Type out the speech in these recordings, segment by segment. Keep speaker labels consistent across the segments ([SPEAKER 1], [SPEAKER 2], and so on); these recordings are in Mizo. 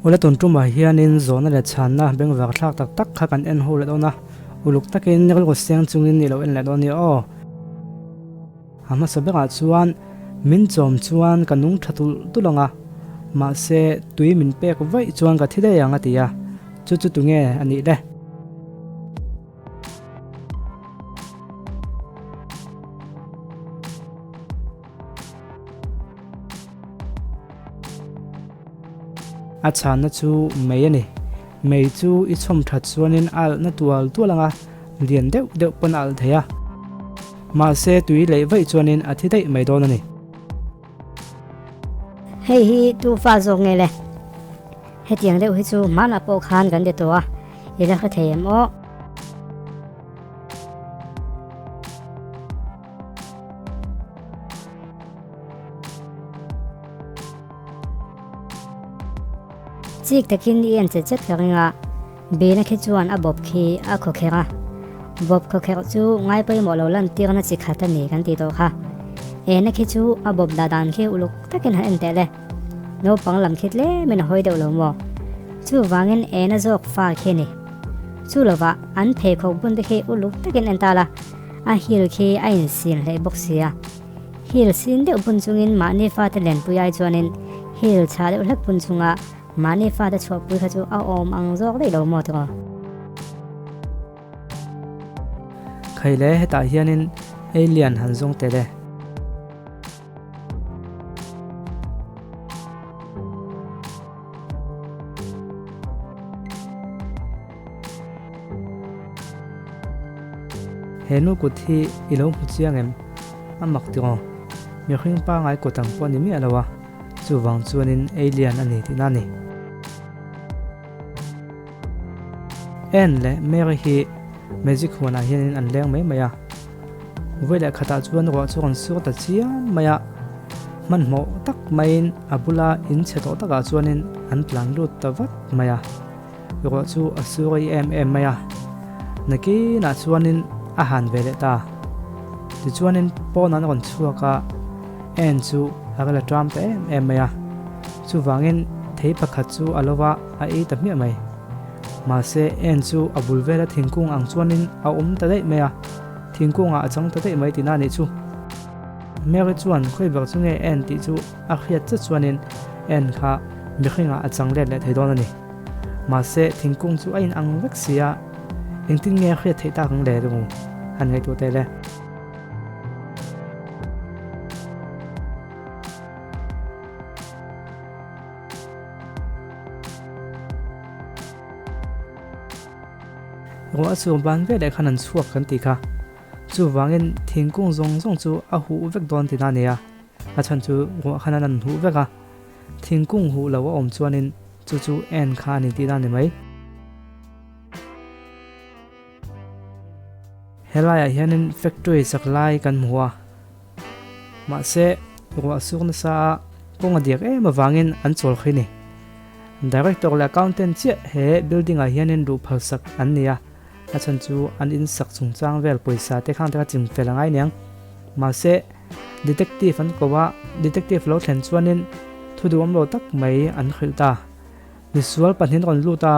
[SPEAKER 1] Ula tun tumah hianin zawhna leh chhanna bengvar thlak tak tak kha kan en ho leh dawn a, uluk takin rilru seng chungin i lo en leh dawn nia aw. A hmasa berah chuan min chawm chuan ka nung tha tulh tulh ang a, mahse tui min pek vaih chuan ka thi daih ang a ti a, chu chu tunge a nih le? A chhanna chu mei a ni. Mei chu i chhawm that chuanin a alhna tual tual anga lian deuh deuh pawn a alh thei a. Mahse tui leih vaih chuanin a thi daih mai dawn a ni.
[SPEAKER 2] Hei hi tu fa zawk nge le? Hetiang deuh hi chu hmanah pawh khan kan ti tawh a, i la hre thei em aw? Chik takin i en chet chet ka ring a, Bina khi chuan a bawp khi a khawkherh a. Bawp khawkherh chu ngai pawimawh lo lantirna chi khat a ni kan tih tawh kha. Ena khi chu a bawp dah dan khi uluk takin han en teh le. Naupang lam khi tlemin a hawi deuh lo maw? Chuvangin ena zawk fa khi a ni. Chu lovah an pheikhawk bun te khi uluk takin en ta la. A heel khi a insin hleih bawk sia. Heel sin deuh bun chungin mahni fate lenpui ai chuanin heel chhah deuh hlek bun chunga mahni fate chhuahpui kha chu a awm ang zawk daih lo maw tiraw?
[SPEAKER 1] Khaile hetah hianin alien han zawng tel e. He nu kut hi i lo hmu chiang em? A mak tiraw? Mihring pangai kut ang pawh a ni miah lo a, chuvang chuanin alien a ni tihna a ni. Anne leh Mary hi magic huanah hianin an leng mai mai a, vawi leh khatah chuan ruah chu rawn sur ta chiam mai a, hmanhmawh tak maiin a bula in chhe tawh takah chuanin an tlan lut ta vat mai a. Ruah chu a sur ei em em mai a, nakinah chuanin a han ve leh ta. Tichuanin pawn an rawn chhuak a, Anne chu a rel a ṭam ta em em mai a. Chuvangin thei pakhat chu a lo va a ei ta hmiah mai. Mahse Anne chu a bul vela thingkung ang chuanin a awm ta daih mai a, thingkungah a chang ta daih mai tihna a nih chu. Mary chuan khawi ber chu nge Anne tih chu a hriat chat chuanin Anne kha mihringah a chang let leh thei dawn a ni. Mahse thingkung chu a inang vek si a, engtin nge a hriat theih tak ang le ru han ngaihtuah teh le. Ruah a chhung ban veleh khan an chhuak kan tih kha. Chuvangin thingkung zawng zawng chu a huh vek dawn tihna a ni a, a chhan chu ruah khan an huh vek a. Thingkung huh lo a awm chuanin chu chu en kha a ni tihna a ni mai. Helaiah hianin factory sak lai kan hmu a, mahse ruah suk nasa a kawng a diak em avangin an chawl khi ni. Director leh accountant chiah he building ah hianin luh phal sak an ni a, a chhan chu an in sak chungchang vel pawisa te khang te kha chingfel a ngai niang. Mahse detective an ko a, detective lo thlen chuanin thu duhawm lo tak mai an hrilh ta. Misual pahnih an rawn lut a,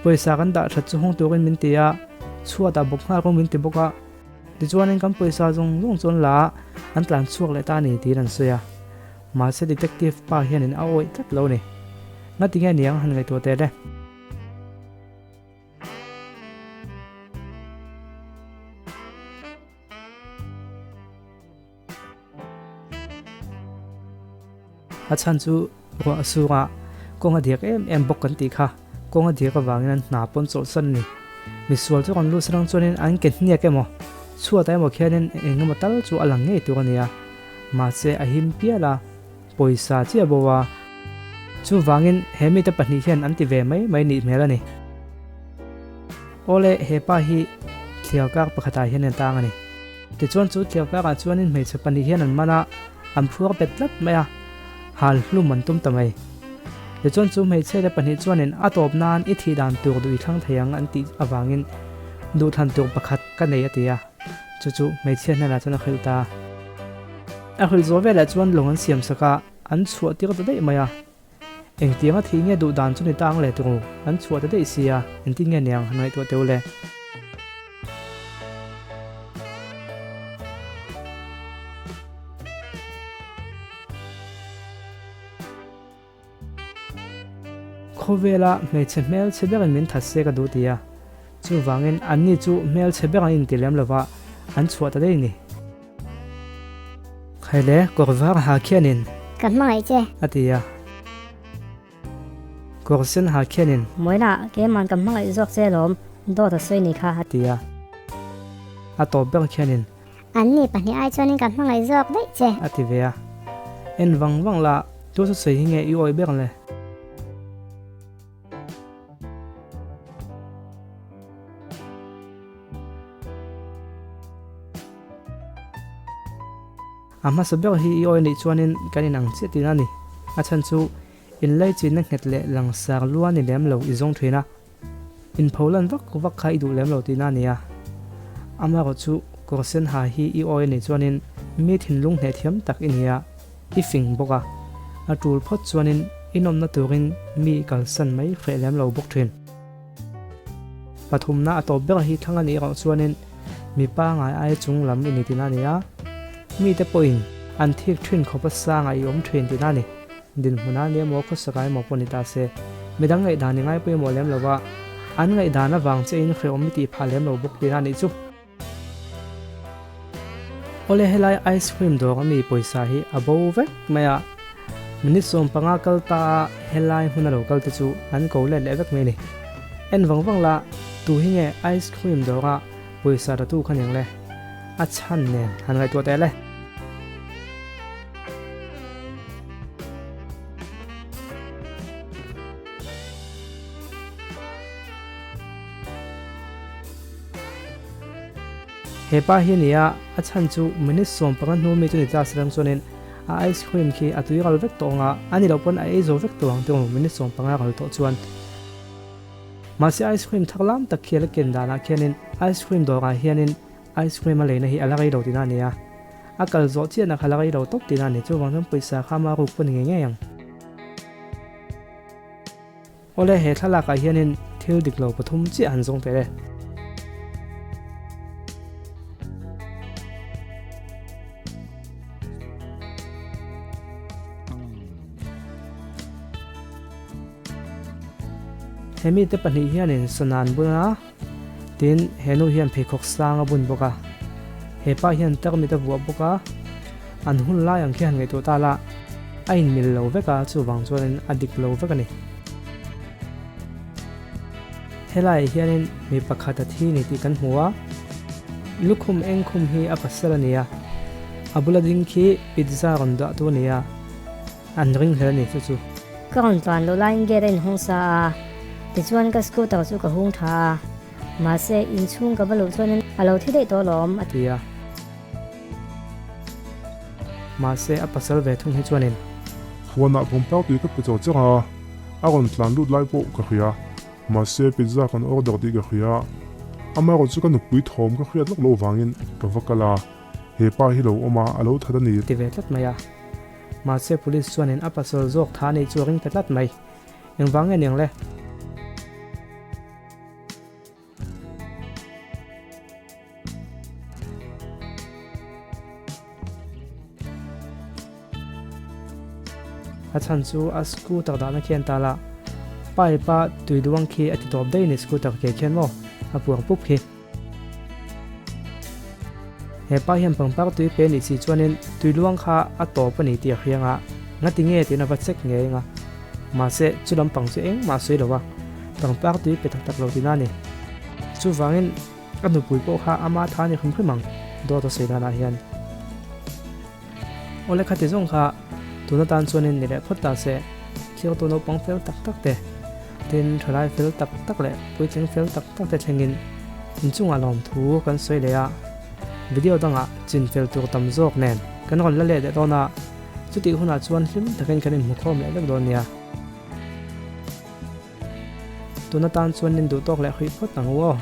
[SPEAKER 1] pawisa kan dah that chu hawng turin min ti a, chhuatah bawk nghal rawng min ti bawk a, tichuanin kan pawisa zawng zawng chuan la a, an tlan chhuak leh ta a ni tiin an sawi a. Mahse detective pa hianin a awih tlat lo a ni. Ngatinge niang han ngaihtuah teh le? A chhan chu ruah a sung a, kawng a diak em em bawk kan tih kha. Kawng a diak avangin an hna pawn chawlhsan a ni. Misual chu rawn lut sarang chuanin an ke hniak emaw, chhuatah emaw khianin eng emaw tal chu a lang ngei tur a ni a. Mahse a him pial a, pawisa chiah bo a. Chuvangin he mite pahnih hian an ti ve mai mai nih hmel a ni. Awle he pa hi thliar kar pakhatah hian a tang a ni. Tichuan chu thliar karah chuanin hmeichhe pahnih hian an man a, an phuar bet tlat mai a, hal hlum an tum ta mai. Tichuan chu hmeichhe te pahnih chuanin a tawp nan i thih dan tur duh i thlang thei ang an tih avangin duhthlan tur pakhat ka nei a ti a, chu chu hmeichhia hnenah chuan a hrilh ta. A hrilh zawh velah chuan lawng an siam sak a, an chhuah tir ta daih mai a. Engtianga thih nge duh dan chu ni ta ang le turu, an chhuah ta daih sia, engtin nge niang han ngaihtuah teu le. Khawvela hmeichhe hmelchhe berin min that se ka duh ti a, chuvangin anni chu hmelchhe ber an inti lem lova an chhuah ta daih ni. Khaile kawr var ha khianin.
[SPEAKER 3] Ka hmangaih che.
[SPEAKER 1] A ti a. Kawr sen ha khianin.
[SPEAKER 2] Mawina, keiman ka hmangaih zawk che alawm, dawt a sawi ni kha.
[SPEAKER 1] A ti a. A tawp ber khianin.
[SPEAKER 3] Anni pahnih ai chuanin ka hmangaih zawk daih che.
[SPEAKER 1] A ti ve a. En vang vang la, tu chu sawi hi nge i awih ber le? A hmasa ber hi i awi nih chuanin kan inang chiah tihna a ni. A chhan chu inlaichinna nghet leh langsar lua ni lem lo i zawng thin a, inpholan vak vak kha i duh lem lo tihna a ni a. Amaherawh chu kawr sen ha hi i awi nih chuanin mi thinlung hneh thiam tak i ni a, i fing bawk a, a tul phawt chuanin i nawmna turin mi i kalsan mai hreh lem lo bawk thin. Pathumna a tawp ber hi thlang a nih erawh chuanin mipa ngai aia chung lam i ni tihna a ni a, mite pawhin an thik thin khawp a sangah i awm thin tihna a ni. Dinhmun a ni emaw khawsaka emaw pawh ni ta se, midang ngaihdan i ngai pawimawh lem lo va, an ngaihdan avang chiahin hrehawm i tih phah lem lo bawk tihna a nih chu. Awle helai ice cream dawr ami pawisa hi a bo vek mai a, minute 15 kal ta a helai hmun a lo kal te chu an ko let leh vek mai a ni. En vang vang la, tu hi nge ice cream dawr a pawisa ratu kha niang le? A chhan nen han ngaihtuah teh le. He pa hi a ni a, a chhan chu minute 15 hnu mi chu ni ta se ram chuanin a ice cream khi a tui ral vek tawh ang a, a ni loh pawn a ei zo vek tawh ang tih awm minute 15 ral tawh chuan. Mahse ice cream thar lam tak khi a la ken danah khianin ice cream dawrah hianin ice cream a leina hi a la rei lo tihna a ni a, a kal zawh chiahna kha a la rei lo tawp tihna a ni, chuvang chuan pawisa kha ama ruk pawh a ni ngei ngei ang. Awle, he thlalakah hianin thil dik lo pathum chiah han zawng teh e. He mite pahnih hianin sana an bun a, tin he nu hian pheikhawk sang a bun bawk a. He pa hian tarmit a vuah bawk a, an hun lai ang khi han ngaihtuah ta la. A inmil lo vek a, chuvang chuanin a dik lo vek a ni. Helaiah hianin mi pakhat a thi ni tih kan hmu a, lukhum eng khum hi a pasal a ni a, a bula ding khi pizza rawn dah tu a ni a, an ringhlel a ni chu chu.
[SPEAKER 2] Ka rawn tlan loh laiin gate a inhawng sa a, tichuan ka scooter chu ka hung tha a, mahse inchhung ka va luh chuanin a lo thi daih tawh alawm a
[SPEAKER 1] ti a. Mahse a pasal ve thung hi chuanin.
[SPEAKER 4] Huanah pawmpau tui ka pe chawr chawr a, a rawn tlan lut lai pawh ka hria. Mahse pizza kan order tih ka hria. Amaherawh chu ka nupui thawm ka hriat lawk loh vangin ka va kal a, he pa hi lo awm a, a lo that a ni.
[SPEAKER 1] Ti ve tlat mai a. Mahse police chuanin a pasal zawk tha anih chu a ring ta tlat mai. Engvang nge niang le? A chhan chu a scooter dahna khian ta la pipe a tui duang khi a ti tawp daih a ni scooter ke khian maw a puang pup khi. He pa hian pangpar tui pe nih si chuanin tui luang kha a tawp a ni tih a hriang a, ngati nge tiin a va check ngei ang a. Mahse chu lampang chu engmah a sawi lo a, pangpar tui pe tak tak lo tihna a ni. Chuvangin a nupui pawh kha ama tha a ni hrim hrim ang, dawt a sawi danah hian. Awle khati zawng kha tun atan chuanin ni leh phawt ta se, thirtu naupang fel tak tak te, tin thalai fel tak tak leh puitling fel tak tak te thlengin inchungah lawmthu kan sawi leh a, video dangah chin fel tur tam zawk nen kan rawn la let leh dawn a, chutih hunah chuan hlim takin kan inhmukhawm leh vek dawn nia. Tun atan chuan nin duh tawk leh hruih phawt ang u aw.